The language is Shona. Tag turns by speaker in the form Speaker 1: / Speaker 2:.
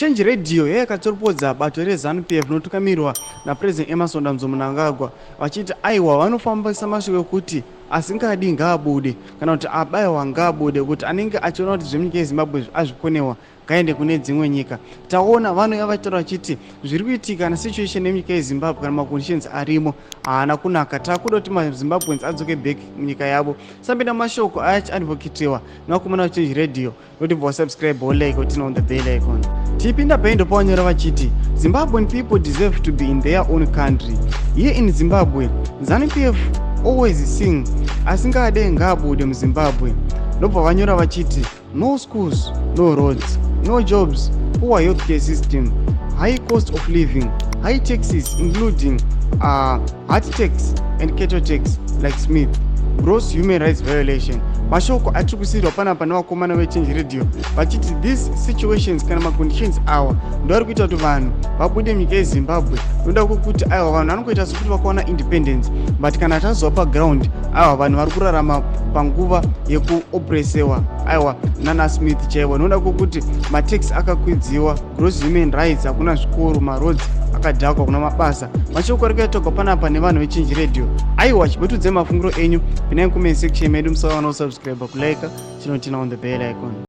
Speaker 1: Change Radio yayakatsoropodza bato reZanu PF rinotungamirwa naPresident Emmerson Dambudzo Mnangagwa vachiti aiwa, vanofambisa mashoko ekuti asingadi ngaabude, kana kuti abaiwa ngaabude, kuti anenge achiona kuti zvemunyika yeZimbabwe azvikonewa ngaende kune dzimwe nyika. Taona vanouya vachitaura vachiti zviri kuitika nesituation yemunyika yeZimbabwe kana maconditions arimo haana kunaka, takuda kuti maZimbabweans adzoke back munyika yavo. Sambinda mashoko aya achiadvocatiwa nevakomana vaChange Radio, noti bva wasubscribe, wolike, woturn on the bell icon. Tipinda paindo pavanyora vachiti, "Zimbabwean people deserve to be in their own country. Here in Zimbabwe, ZANU PF always sing asingade ngaabude muZimbabwe." Ndobva vanyora vachiti, "No schools, no roads, no jobs, poor healthcare system, high cost of living, high taxes including heart tax and cattle tax like Smith, gross human rights violation." Mashoko atiri kusiyirwa panapa nevakomana veChange Radio vachiti these situations kana maconditions awa ndo ari kuita kuti vanhu vabude munyika yeZimbabwe, noda kwekuti aiwa, vanhu vanongoita sekuti vakawana independence, but kana tazova paground, aiwa, vanhu vari kurarama panguva yekuopresewa, aiwa, nana Smith chaivo, noda kwekuti matax akakwidziwa, gross human rights, hakuna zvikoro, maroads akadhakwa, kuna mabasa. Mashoko ari kuitogwa panapa nevanhu veChange Radio. Aiwa, chibotudze mafungiro enyu, pinai comment section medu. Musawana kusubscribe, kulike, chinoturn on the bell icon.